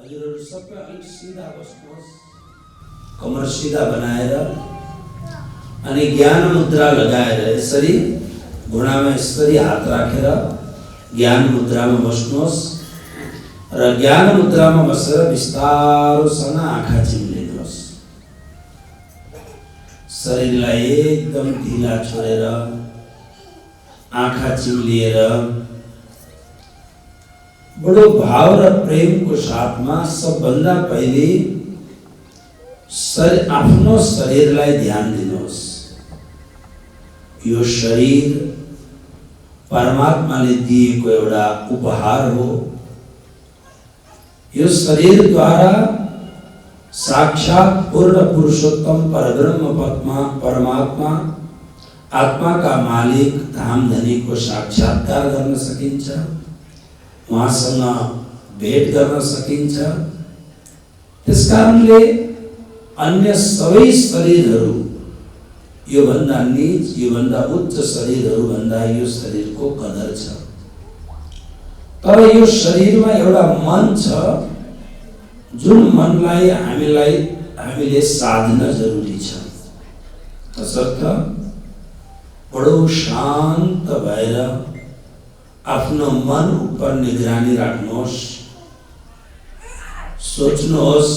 हजुरहरु सबै अलिक सिधा बस्नुहोस्, कमर सिधा बनाएर अनि ज्ञान मुद्रा लगाएर यसरी घुँडामा यसरी हात राखेर ज्ञान मुद्रामा बस्नुहोस् र ज्ञान मुद्रामा बसेर बिस्तारोसँग आँखा चिम्लिनुहोस्। शरीरलाई एकदम ढिला छोडेर आँखा चिम्लिएर बडो भाव र प्रेमको साथमा सबभन्दा पहिले आफ्नो शरीरलाई ध्यान दिनुहोस्। यो शरीर परमात्माले दिएको एउटा उपहार हो। यो शरीर द्वारा साक्षात पूर्ण पुरुषोत्तम परब्रह्म परमात्मा आत्मा का मालिक धाम धनी को साक्षात्कार गर्न सकिन्छ, उहाँसँग भेट गर्न सकिन्छ। त्यसकारणले अन्य सबै शरीरहरू यो भन्दा नीच यो भन्दा उच्च शरीरहरू भन्दा यो शरीरको कदर छ। तर यो शरीरमा एउटा मन छ जुन मनलाई हामीले साधना जरुरी छ। तसर्थ बडो शान्त भएर आफ्नो मन उपर निगरानी राख्नुहोस्, सोच्नुहोस्,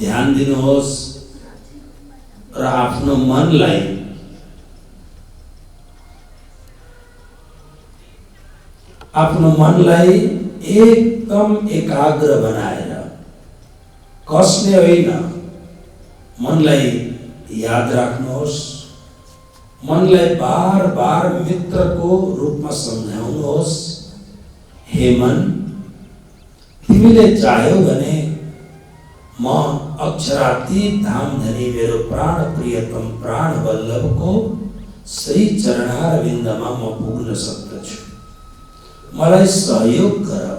ध्यान दिनुहोस् र आफ्नो मनलाई एकदम एकाग्र बनाएर, कसले होइन, मनलाई याद राख्नुहोस्। मनलाई बार बार मित्रको रूपमा सम्झाउनुहोस्। हे मन, तिमीले चाह्यौ भने म अक्षरातीत धाम धनी मेरो प्राण प्रियतम प्राण वल्लभको श्री चरणारविन्दमा म पुग्न सक्दछु, मलाई सहयोग गर।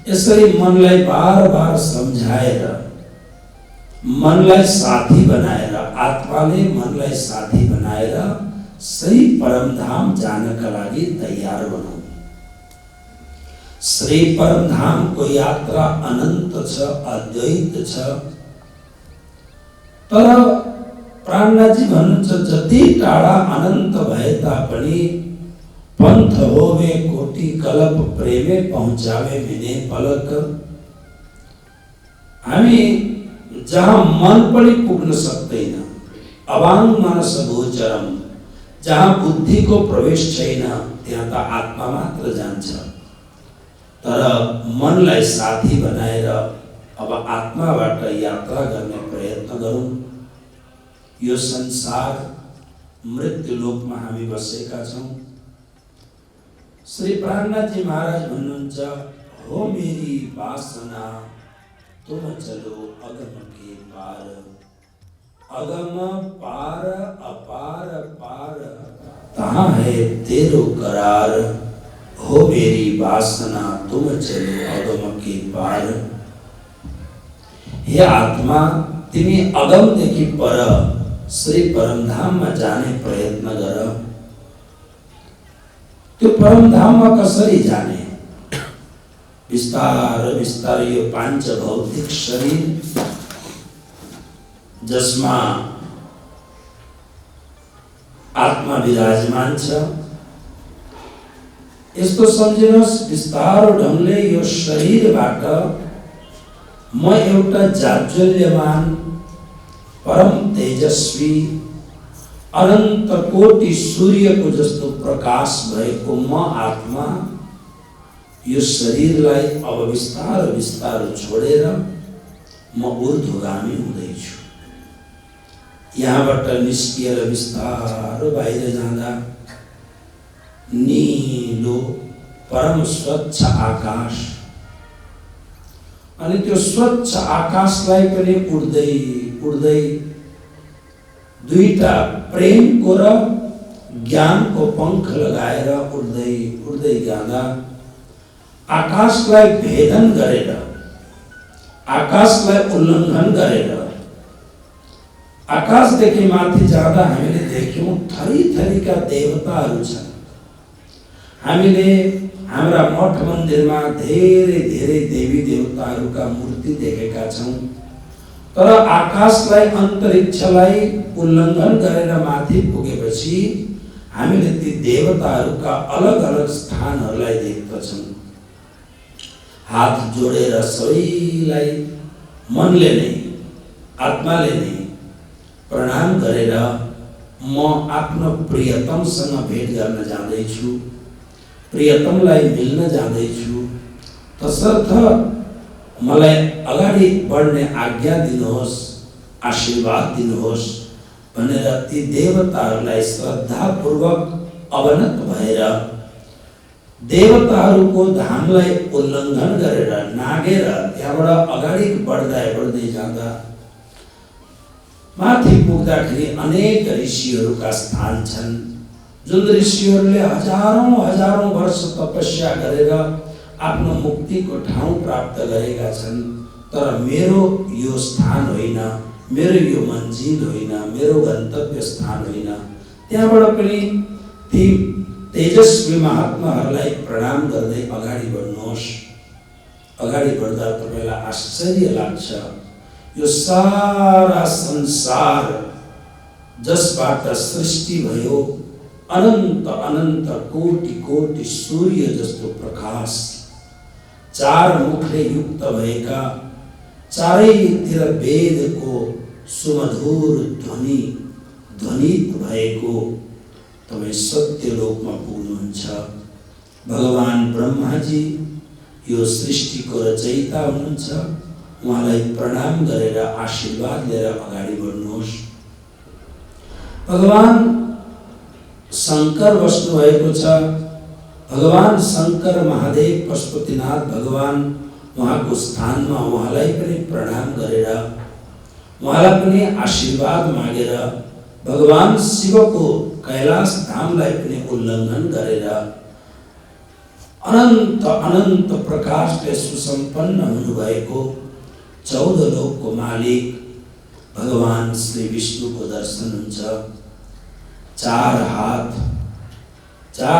यसरी मनलाई बार बार सम्झाएर, मनलाई साथी बनाएर, आत्माले मनलाई साथी बनाएर श्री परमधाम जानका लागि तयार बनाऊ। श्री परमधाम को यात्रा अनंत छ, अद्वैत छ। तर प्राणनाथजी भन्नुहुन्छ जति टाढा अनंत भए तापनि पंथ होवे कोटि कल्प प्रेमे पहुँचावे बिने पलक। हामी जहाँ मन पनि पुग्न सक्दैन, अवाङ मनस गोचरम, जहाँ बुद्धि को प्रवेश छैन त्यहाँ त आत्मा मात्र जान्छ। तर मनलाई साथी बनाएर अब आत्माबाट यात्रा गर्ने प्रयत्न गरौँ। यो संसार मृत्यु लोकमा हामी बसेका छौं। श्री प्राणनाथजी महाराज भन्नुहुन्छ, हो मेरी वासना तुम चलो अगम के पार, अगम पार अपार पार तहाँ है तेरो करार। हो मेरी वासना तुम चलो अगम के पार। हे आत्मा, तिमी अगमदेखि पर श्री परमधाममा जाने प्रयत्न गर। त्यो परमधाममा कसरी जाने? बिस्तार बिस्तार यो पांच भौतिक शरीर जसमा आत्मा विराजमान छ, यस्तो सम्झिनुहोस् बिस्तारो ढंगले यो शरीरबाट म एउटा जाज्वल्यमान परम तेजस्वी अनंत कोटि सूर्यको जस्तो प्रकाश भएको म आत्मा यो शरीरलाई अब बिस्तार बिस्तार छोडेर म ऊर्ध्वगामी हुँदैछु। यहाँबाट निस्किएर बिस्तारो बाहिर जाँदा नीलो परम स्वच्छ आकाश, अनि त्यो स्वच्छ आकाशलाई पनि उड्दै उड्दै दुईटा प्रेमको र ज्ञानको पंख लगाएर उड्दै उड्दै जाँदा आकाशलाई भेदन गरेर, आकाशलाई उल्लङ्घन गरेर आकाशदेखि माथि जाँदा हामीले देख्यौं थरी थरीका देवताहरू छन्। हामीले हाम्रा मठ मन्दिरमा धेरै धेरै देवी देवताहरूका मूर्ति देखेका छौँ, तर आकाशलाई अन्तरिक्षलाई उल्लङ्घन गरेर माथि पुगेपछि हामीले ती देवताहरूका अलग अलग स्थानहरूलाई देख्दछौँ। हात जोडेर सबैलाई मनले नै आत्माले नै प्रणाम गरेर म आफ्नो प्रियतमसँग भेट गर्न जाँदैछु, प्रियतमलाई मिल्न जाँदैछु, तसर्थ मलाई अगाडि बढ्ने आज्ञा दिनुहोस्, आशीर्वाद दिनुहोस् भनेर ती देवताहरूलाई श्रद्धापूर्वक अवनत भएर देवताहरूको धामलाई उल्लङ्घन गरेर नागेर त्यहाँबाट अगाडि बढ्दै जाँदा माथि पुग्दाखेरि अनेक ऋषिहरूका स्थान छन्, जुन ऋषिहरूले हजारौं वर्ष तपस्या गरेर आफ्नो मुक्तिको ठाउँ प्राप्त गरेका छन्। तर मेरो यो स्थान होइन, मेरो यो मन्जिल होइन, मेरो गन्तव्य स्थान होइन। त्यहाँबाट पनि ती तेजस्वी महात्माहरूलाई प्रणाम गर्दै अगाडि बढ्नुहोस्। अगाडि बढ्दा तपाईँलाई आश्चर्य लाग्छ, यो सारा संसार जसबाट सृष्टि भयो, अनन्त अनन्त कोटि कोटि सूर्य जस्तो प्रकाश, चार मुखले युक्त भएका, चारैतिर वेदको सुमधुर ध्वनि ध्वनित भएको तपाईँ सत्यलोकमा पुग्नुहुन्छ। भगवान ब्रह्माजी यो सृष्टिको रचयिता हुनुहुन्छ, उहाँलाई प्रणाम गरेर आशीर्वाद लिएर अगाडि बढ्नुहोस्। भगवान शङ्कर बस्नु भएको छ, भगवान शङ्कर महादेव पशुपतिनाथ भगवान उहाँको स्थानमा उहाँलाई पनि प्रणाम गरेर उहाँलाई पनि आशीर्वाद मागेर भगवान शिवको कैलाश धामलाई पनि उल्लङ्घन गरेर अनन्त अनन्त प्रकाशले सुसम्पन्न हुनुभएको 14 लोकको मालिक भगवान श्री विष्णुको दर्शन हुन्छ। चार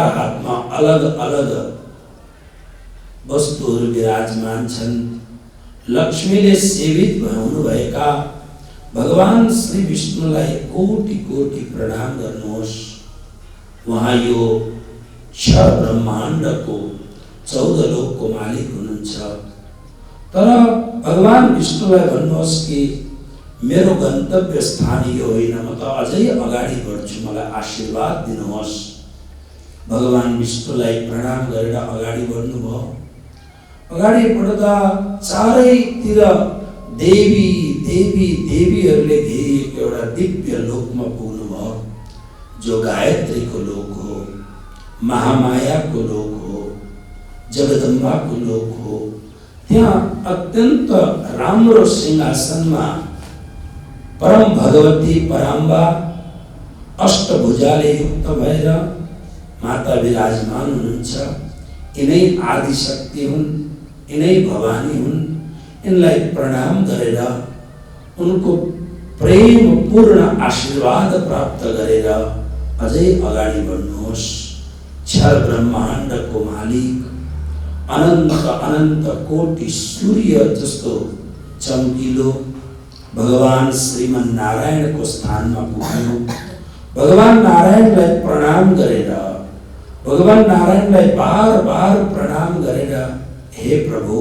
हातमा अलग अलग वस्तुहरू विराजमान छन्। लक्ष्मीले सेवित हुनुभएका भगवान श्री विष्णुलाई कोटि कोटि प्रणाम गर्नुहोस्। उहाँ यो क्षर ब्रह्माण्डको 14 लोकको मालिक हुनुहुन्छ। तर भगवान विष्णुलाई भन्नुहोस् कि मेरो गन्तव्य स्थान यो होइन, म त अझै अगाडि बढ्छु, मलाई आशीर्वाद दिनुहोस्। भगवान विष्णुलाई प्रणाम गरेर अगाडि बढ्नुभयो। अगाडि बढ्दा चारैतिर देवी देवी देवीहरूले घेरिएको एउटा दिव्य लोकमा पुग्नुभयो, जो गायत्रीको लोक हो, महामायाको लोक हो, जगदम्बाको लोक हो। त्यहाँ अत्यन्त राम्रो सिंहासनमा परम भगवती पराम्बा अष्टभुजाले युक्त भएर माता विराजमान हुनुहुन्छ। यिनै आदिशक्ति हुन्, यिनै भवानी हुन्। इनलाई प्रणाम गरेर उनको प्रेमपूर्ण आशीर्वाद प्राप्त गरेर अझै अगाडि बढ्नुहोस्। क्षर ब्रह्माण्डको मालिक, अनन्त अनन्त कोटि सूर्य जस्तो चम्किलो भगवान श्रीमन नारायणको स्थानमा पुग्नु। भगवान नारायणलाई प्रणाम गरेर भगवान नारायणलाई बार बार प्रणाम गरेर हे प्रभु,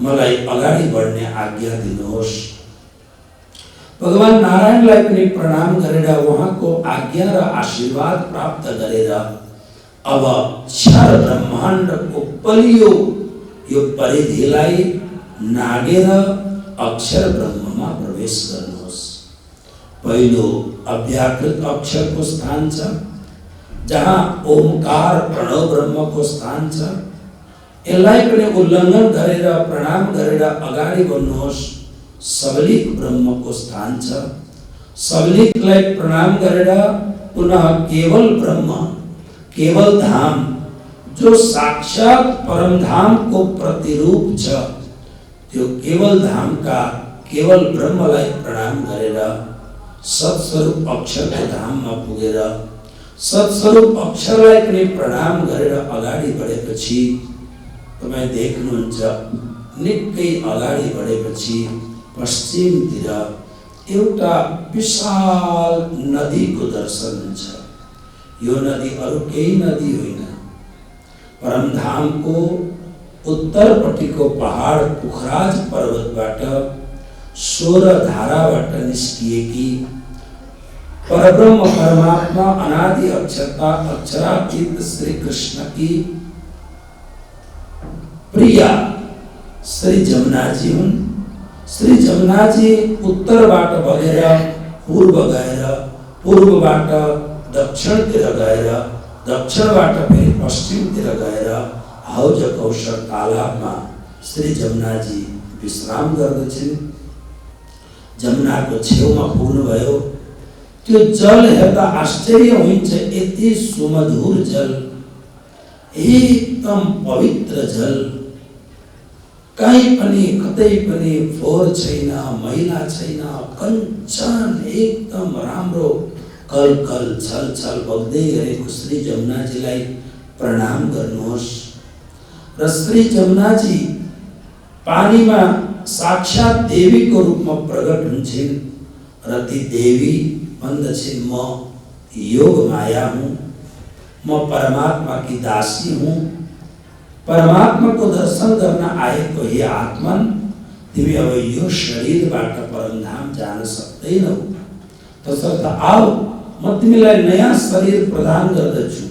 मलाई अगाडि बढ्ने आज्ञा दिनुहोस्। भगवान नारायणलाई पनि प्रणाम गरेर उहाँको आज्ञा र आशीर्वाद प्राप्त गरेर अब क्षर ब्रह्माण्डको बलियो यो परिधिलाई नागेर अक्षर ब्रह्ममा प्रवेश गर्नुहोस्। पहिलो अव्याकृत अक्षरको स्थान छ, जहाँ ओमकार प्रणव ब्रह्मको स्थान छ। यसलाई पनि उल्लङ्घन गरेर प्रणाम गरेर अगाडि बढ्नुहोस्। सबलिक ब्रह्मको स्थान छ। सबलिकलाई प्रणाम गरेर पुनः केवल ब्रह्म, केवल धाम, जो साक्षात परम धाम को प्रतिरूप छ, त्यो केवल धाम का केवल ब्रह्मलाई प्रणाम गरेर सत्स्वरूप अक्षरको धाममा पुगेर सत्स्वरूप अक्षरलाई पनि प्रणाम गरेर अगाडि बढेपछि तपाईं देख्नुहुन्छ निकै अगाडि बढेपछि पश्चिमतिर एउटा विशाल नदीको दर्शन हुन्छ। यो नदी अरु केही नदी होइन, परमधामको उत्तरपट्टिको पहाड पुखराज पर्वतबाट 16 धाराबाट निस्किएकी परब्रह्म परमात्मा अनादि अक्षरता अक्षरातीत श्री कृष्ण की प्रिया श्री जमुना जी हुन्। श्री जमुना जी उत्तरबाट बगेर पूर्व गएर, पूर्वबाट दक्षिणतिर गएर, दक्षिणबाट फेरि पश्चिमतिर गएर हौज कौशल तालाबमा श्री जमुना जी विश्राम गर्दछिन्। जमुनाको छेउमा पुग्नुभयो, त्यो जल हेर्दा आश्चर्य हुन्छ, यति सुमधुर जल, एकदम पवित्र जल, कहीँ पनि कतै पनि फोहोर छैन, मैला छैन, कञ्चन एकदम राम्रो कल कल छल छल बग्दै गरेको श्री जमुनाजीलाई प्रणाम गर्नुहोस्। र श्री जमुनाजी पानीमा साक्षात देवीको रूपमा प्रकट हुन्छन् र ती देवी भन्दछिन्, म योग माया हुँ, म परमात्मा की दासी हूँ, परमात्मा को दर्शन गर्न आएको हे आत्मन, तिमी अब यो शरीरबाट परमधाम जान सक्दैनौ, तसर्थ आऊ, म तिमीलाई नयाँ शरीर प्रदान गर्दछु,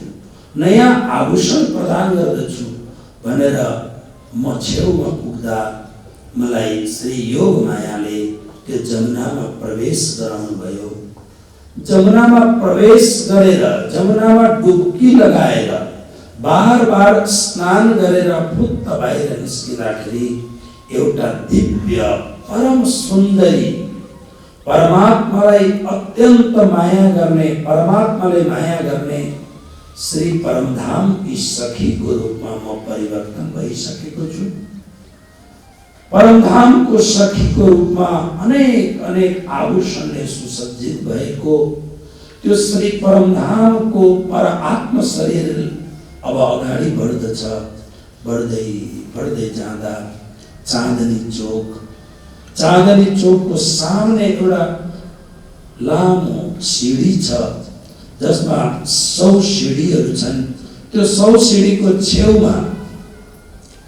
नयाँ आभूषण प्रदान गर्दछु भनेर म छेउमा पुग्दा मलाई श्री योग मायाले त्यो जमुनामा प्रवेश गराउनु भयो। जमुनामा प्रवेश गरेर, जमुनामा डुबकी लगाएर, बार बार स्नान गरेर फुत्त बाहिर निस्किँदाखेरि एउटा दिव्य परम सुन्दरी, परमात्मालाई अत्यन्त माया गर्ने, परमात्माले माया गर्ने श्री परमधाम की सखीको रूपमा म परिवर्तन भइसकेको छु। परमधाम को सखीको रूपमा अनेक अनेक आभूषणले सुसज्जित भएको त्यो श्री परमधाम को पर आत्म शरीर अब अगाडि बढ्दछ। बढ्दै बढ्दै जाँदा चाँदनी चोकको सामने एउटा लामो सिडी छ, जसमा 100 सिडीहरू छन्। त्यो 100 सिडीको छेउमा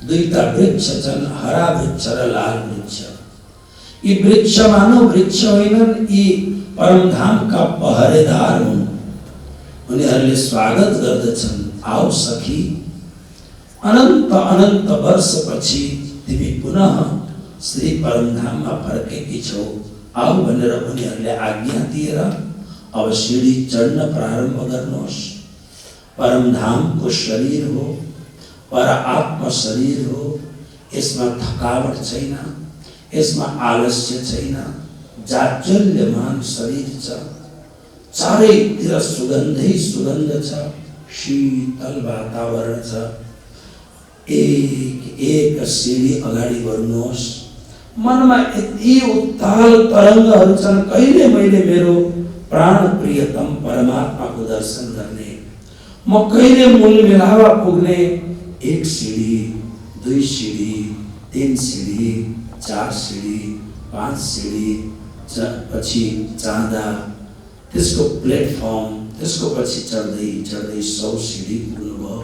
दुईटा वृक्ष छन्, हरा वृक्ष र लाल वृक्ष। यी वृक्ष मानव वृक्ष होइनन्, यी परमधामका पहरेदार हुन्। उनीहरूले स्वागत गर्दछन्, आओ सखी, अनन्त अनन्त वर्षपछि तिमी पुनः श्री परमधाममा फर्केकी छौ, आओ भनेर उनीहरूले आज्ञा दिएर अब सिडी चढ्न प्रारम्भ गर्नुहोस्। परमधामको शरीर हो, पर आत्मा शरीर हो, यसमा थकावट छैन, यसमा आलस्य छैन, जाज्वल्यमान शरीर छ, चारैतिर सुगन्धै सुगन्ध छ, शीतल वातावरण छ। एक एक सिडी अगाडि बढ्नुहोस्। मनमा यति उत्ताल तरङ्गहरू छन्, कहिले मैले मेरो प्राण प्रियतम परमात्माको दर्शन गर्ने, म कहिले मूल मिलावा पुग्ने। 1 CD, 2 CD, 3 CD, 4 CD, 5 CD पछि जाँदा त्यसको प्लेटफर्म, त्यसको पछि चढ्दै चढ्दै 100 सिडी पुग्नुभयो।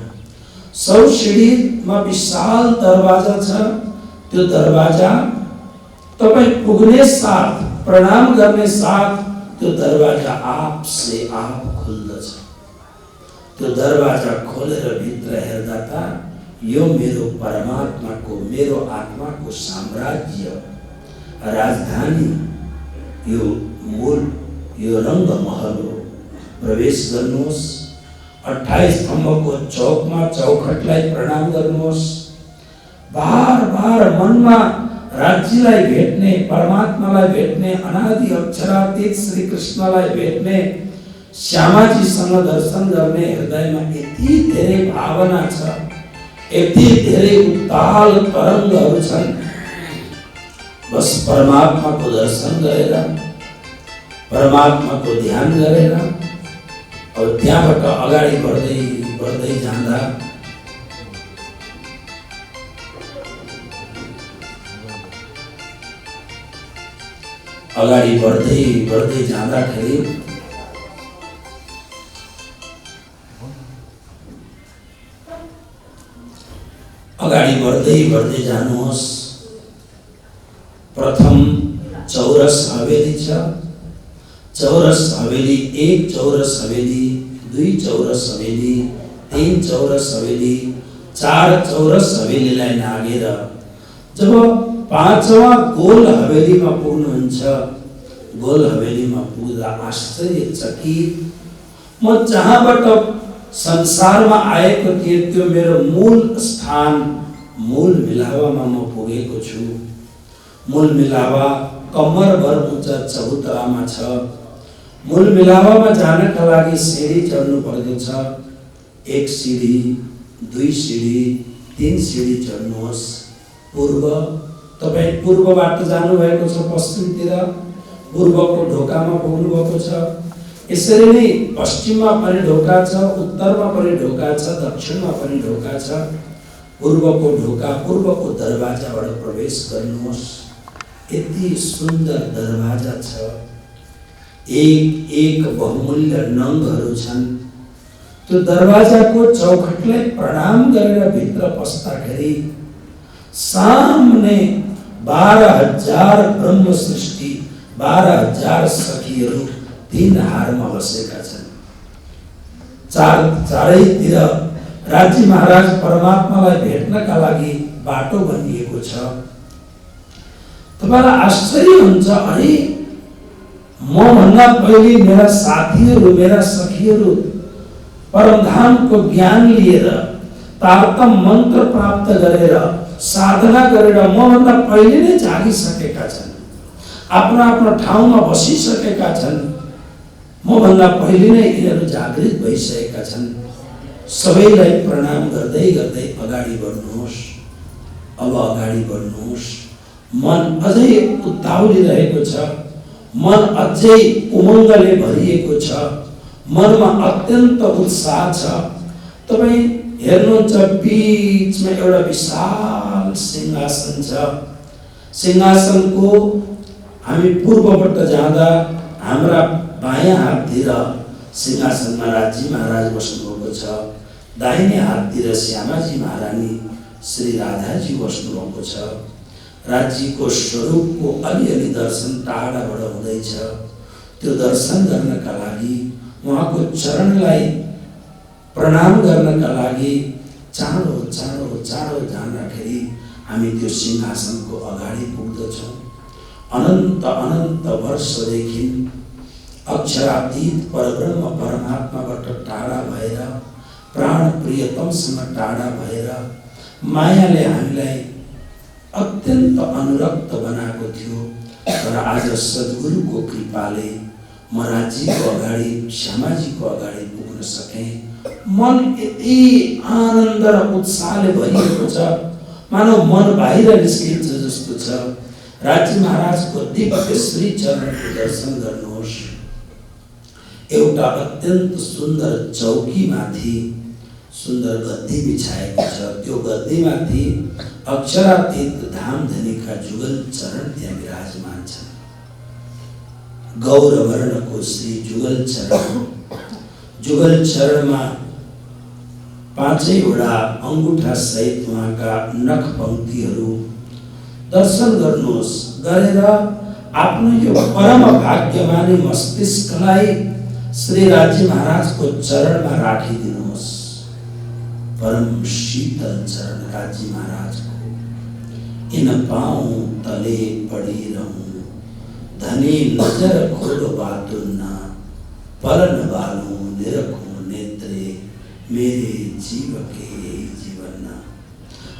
100 सिडीमा विशाल दरवाजा छ। त्यो दरवाजा तपाईँ पुग्ने साथ, प्रणाम गर्ने साथ त्यो दरवाजा आप से आप खुल्दछ। त्यो दरवाजा खोलेर भित्र हेर्दा त यो मेरो परमात्माको, मेरो आत्माको साम्राज्य, राजधानी, यो मूल, यो रङ्गमहल हो। प्रवेश गर्नुहोस्। 28 स्तम्भको चौकमा चौखटलाई प्रणाम गर्नुहोस्। बार बार मनमा राज्यलाई भेट्ने, परमात्मालाई भेट्ने, अनादि अक्षरातीत श्री कृष्णलाई भेट्ने, श्यामाजीसँग दर्शन गर्ने हृदयमा यति धेरै भावना छ, यति धेरै उत्ताल तरङ्गहरू छन्। बस परमात्माको दर्शन गरेर, परमात्माको ध्यान गरेर अब त्यहाँबाट अगाडि बढ्दै बढ्दै जाँदा अगाडि बढ्दै बढ्दै जाँदाखेरि अगाडि बढ्दै बढ्दै जानुहोस्। प्रथम चौरस हवेली छ। चौरस हवेली, 1 चौरस हवेली, 2 चौरस हवेली, 3 चौरस हवेली, 4 चौरस हवेलीलाई नागेर जब 5वां गोल हवेलीमा पुग्नुहुन्छ, गोल हवेलीमा पुग्दा आश्चर्यचकित म जहाँबाट संसारमा आएको थिएँ त्यो मेरो मूल स्थान मूल मिलावामा म पुगेको छु। मूल मिलावा कम्मरभर उच्च चबुतरामा छ। मूल मिलावामा जानका लागि सिडी चढ्नु पर्दछ। 1 सिडी, 2 सिडी, 3 सिडी चढ्नुहोस्। पूर्व, तपाईँ पूर्वबाट जानुभएको छ, पश्चिमतिर पूर्वको ढोकामा पुग्नुभएको छ। यसरी नै पश्चिममा पनि ढोका छ, उत्तरमा पनि ढोका छ, दक्षिणमा पनि ढोका छ। पूर्वको ढोका, पूर्वको दरवाजाबाट प्रवेश गर्नुहोस्। यति सुन्दर दरवाजा छ। एक एक बहुमूल्य नङहरू छन्। त्यो दरवाजाको चौखटलाई प्रणाम गरेर भित्र पस्दाखेरि सामने 12,000 ब्रह्म सृष्टि, 12,000 सखीहरू 3 हारमा बसेका छन्। चारैतिर राज्य महाराज परमात्मालाई भेट्नका लागि बाटो बनिएको छ। तपाईलाई आश्चर्य हुन्छ, अरे म भन्दा पहिले मेरा साथीहरू, मेरा सखीहरू परमधामको ज्ञान लिएर, तारतम मन्त्र प्राप्त गरेर, साधना गरेर म भन्दा पहिले नै जागिसकेका छन्। आफ्नो आफ्नो ठाउँमा बसिसकेका छन्। म भन्दा पहिले नै यिनीहरू जागृत भइसकेका छन्। सबैलाई प्रणाम गर्दै गर्दै अगाडि बढ्नुहोस्। अब अगाडि बढ्नुहोस्। मन अझै उत्ताउलिरहेको छ। मन अझै उमङ्गले भरिएको छ। मनमा अत्यन्त उत्साह छ। तपाईँ हेर्नुहुन्छ बीचमा एउटा विशाल सिंहासन छ। सिंहासनको हामी पूर्वबाट जाँदा हाम्रा बायाँ हाततिर सिंहासनमा राज्य महाराज बस्नुभएको छ। दाहिने हाततिर श्यामाजी महारानी श्री राधाजी बस्नुभएको छ। राज्यको स्वरूपको अलिअलि दर्शन टाढाबाट हुँदैछ। त्यो दर्शन गर्नका लागि, उहाँको चरणलाई प्रणाम गर्नका लागि चाँडो चाँडो चाँडो जाँदाखेरि हामी त्यो सिंहासनको अगाडि पुग्दछौँ। अनन्त अनन्त वर्षदेखि अक्षरातीत परब्रह्म परमात्माबाट टाढा भएर, प्राण प्रियतमसँग टाढा भएर मायाले हामीलाई अत्यन्त अनुरक्त बनाएको थियो। तर आज सद्गुरुको कृपाले म राज्यको अगाडि, श्यामाजीको अगाडि पुग्न सकेँ। मन यति आनन्द र उत्साहले भरिएको छ, मानव मन बाहिर निस्किन्छ जस्तो छ। राज्य महाराजको दिव्य श्री चरणको दर्शन गर्नुहोस्। एउटा अत्यन्त सुन्दर चौकीमाथि सुन्दर गद्दी बिछाएको छ। त्यो गद्दीमाथि अक्षरातीत धामधनीका जुगल चरण त्यहाँ विराजमान छन्। गौरवर्णको श्री जुगल चरण, जुगल चरणमा 5वटा अंगूठा सहित उहाँका नख पंक्तिहरू दर्शन गर्नुहोस्। गरेर आफ्नो यो परम भाग्यमानी मस्तिष्कलाई श्री राज्य महाराजको चरणमा राखिदिनुहोस्। परम शीतल चरण राज्य महाराजको। इन पाऊँ तले पड़ी रहूं, धनी नजर खोलो बातुन्ना, परन बालू निरखूं नेत्रे, मेरे जीव के यही जीवन।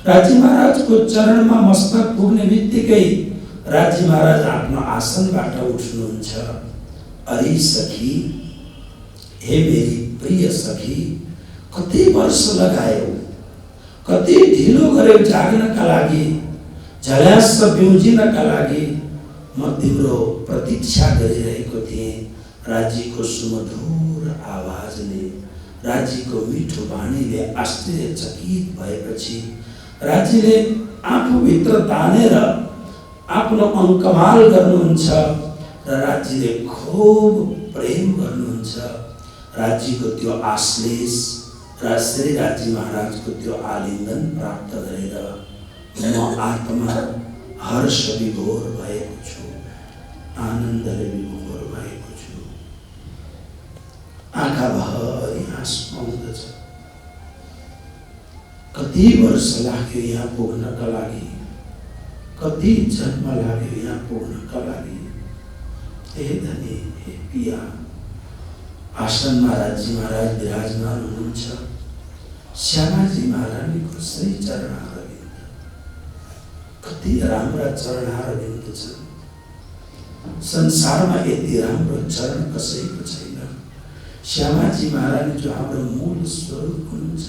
राज्य महाराज को चरण में मस्तक पुग्ने बित्तिकै राज्य महाराज आफ्नो आसनबाट उठ्नुहुन्छ। अरे सखी, हे मेरी प्रिय सखी, कति वर्ष लगायो, कति ढिलो गर्यो जाग्नका लागि, झल्यास बिउजिनका लागि। म तिम्रो प्रतीक्षा गरिरहेको थिएँ। राज्यको सुमधुर आवाजले राज्यको मिठो बाणीले आश्चर्यचकित भएपछि राज्यले आफूभित्र तानेर आफ्नो अङ्कमाल गर्नुहुन्छ र राज्यले खूब प्रेम गर्नुहुन्छ। राज्यको त्यो आश्लेष र श्री राज्य महाराजको त्यो आलिङ्गन प्राप्त गरेर म आत्मा हर्ष विभोर भएको छु, आनन्दले विभोर भएको छु। आँखाभरि आँसु आउँदछ। कति वर्ष लाग्यो यहाँ पुग्नका लागि, कति जन्म लाग्यो यहाँ पुग्नका लागि। हे धनी, हे पिया, आसनमा राज्य महाराज विराजमान हुनुहुन्छ। श्यामाजी महारानीको श्री चरणारविन्द, कति राम्रा चरणारविन्द छन्। संसारमा यति राम्रो चरण कसैको छैन। श्यामाजी महारानी जो हाम्रो मूल स्वरूप हुनुहुन्छ,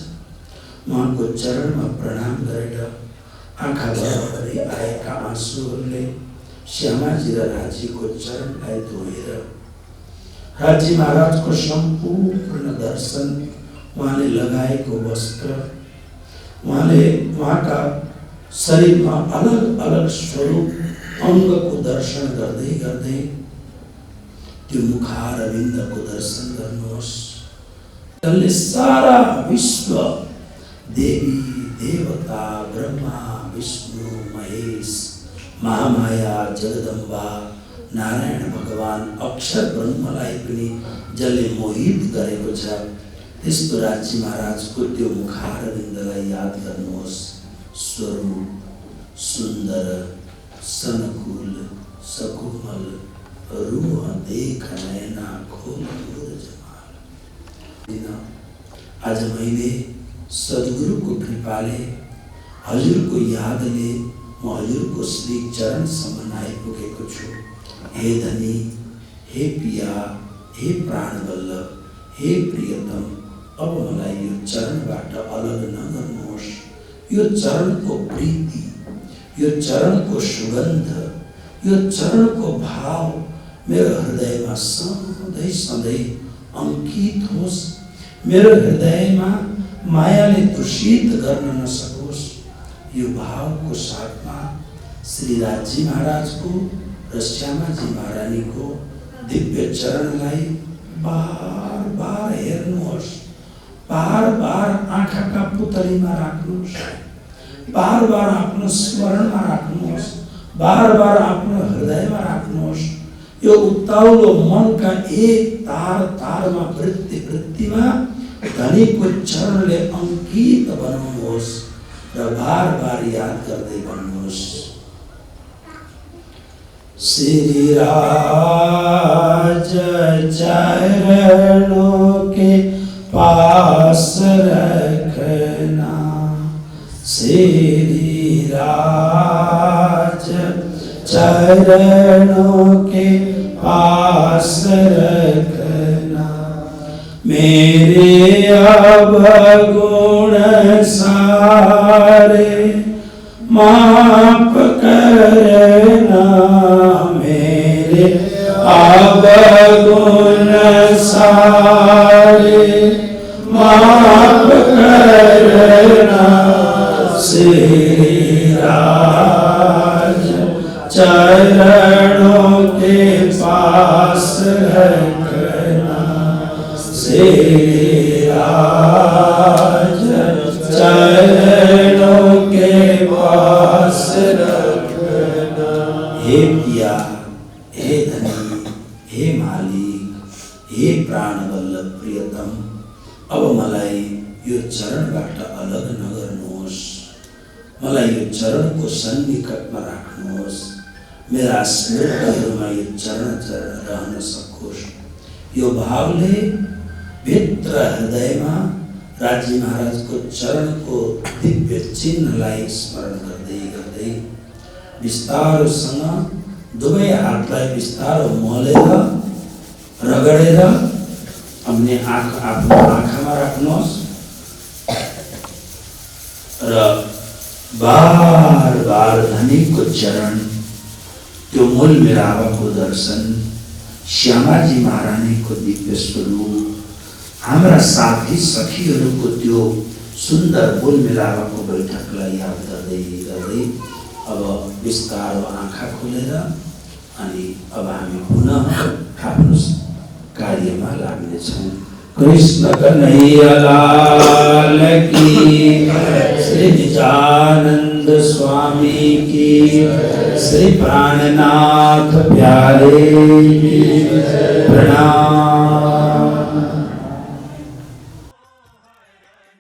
उहाँको चरणमा प्रणाम गरेर आँखाभरि आएका आँसुहरूले श्यामाजी र राज्यको चरणलाई धोएर राज्य महाराजको सम्पूर्ण दर्शन, उहाँले लगाएको वस्त्र, उहाँका शरीरमा अलग अलग स्वरूप अङ्गको दर्शन गर्दै गर्दै त्यो मुखारविन्दको दर्शन गर्नुहोस्। जसले सारा विश्व देवी देवता ब्रह्मा विष्णु महेश महामाया जगदम्बा नारायण भगवान अक्षर ब्रह्मलाई पनि जसले मोहित गरेको छ, त्यस्तो राज्य महाराजको त्यो मुखारविन्दलाई याद गर्नुहोस्। स्वरूप सुन्दर सनकुल सकुमल रूह देख नयना खोल जमाल। आज मैले सद्गुरुको कृपाले, हजुरको यादले म हजुरको श्री चरणसम्म आइपुगेको छु। हे धनी, हे पिया, हे प्राणवल्लभ, हे प्रियतम, अब मलाई यो चरणबाट अलग नगर्नुहोस्। यो चरणको प्रीति, यो चरणको सुगन्ध, यो चरणको भाव मेरो हृदयमा सधैँ सधैँ अंकित होस्। मेरो हृदयमा मायाले दूषित गर्न नसकोस्। यो भावको साथमा श्री राज्य महाराजको र श्यामाजी महारानीको दिव्य चरणलाई बार बार हेर्नुहोस्, बार बार आँखाका पुतलीमा राख्नुहोस्, बार बार आफ्नो स्मरणमा राख्नुहोस्, बार बार आफ्नो हृदयमा राख्नुहोस्। यो उत्ताउलो मनका एक तार तारमा वृत्ति वृत्तिमा धनीको चरणले अंकित बनाउनुहोस् र बार बार याद गर्दै गर्नुहोस्। श्री राज चरणों के पास रखना, श्री राज चरणों के पास रखना। मेरे अवगुण सारे माफ करना, मेरे अवगुण सारे माफ करना। श्री राज चरणों के पास रखना, श्री राज चरणों के पास रखना। हे पिया, हे धनी, हे मालिक, हे प्राणवल्लभ प्रियतम, अब मलाई यो चरणबाट अलग नगर्नुहोस्। मलाई यो चरणको सन्निकटमा राख्नुहोस्। मेरा स्मृतिहरूमा यो चरण रहन सकोस्। यो भावले भित्र हृदयमा राज्य महाराजको चरणको दिव्य चिन्हलाई स्मरण गर्दै गर्दै बिस्तारोसँग दुवै हातलाई बिस्तारो मलेर रगडेर आफ्नो आँखामा राख्नुहोस् र बार बार धनीको चरण, त्यो मूल मेरावाको दर्शन, श्यामाजी महारानीको दिव्य स्वरूप, हाम्रा साथी सखीहरूको त्यो सुन्दर बोलमेलाको बैठकलाई याद गर्दै गर्दै अब बिस्तारो आँखा खोलेर अनि अब हामी पुनः आफ्नो कार्यमा लाग्नेछौँ। कृष्ण कन्हैया लाल की, श्री निजानंद स्वामी की, श्री प्राणनाथ प्यारे की प्रणाम।